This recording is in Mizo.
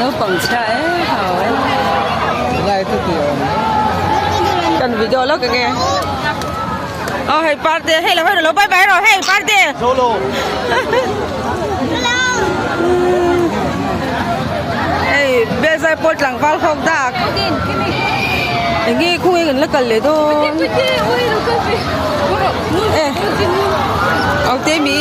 Naupang chhia e hau e kan video lawk ang e aw hei parte hei lo hei lo bye bye rawh hei parte hei bialzai pawl tlangval hawk dak enge khawnge kan la kal leh dawn e au te mi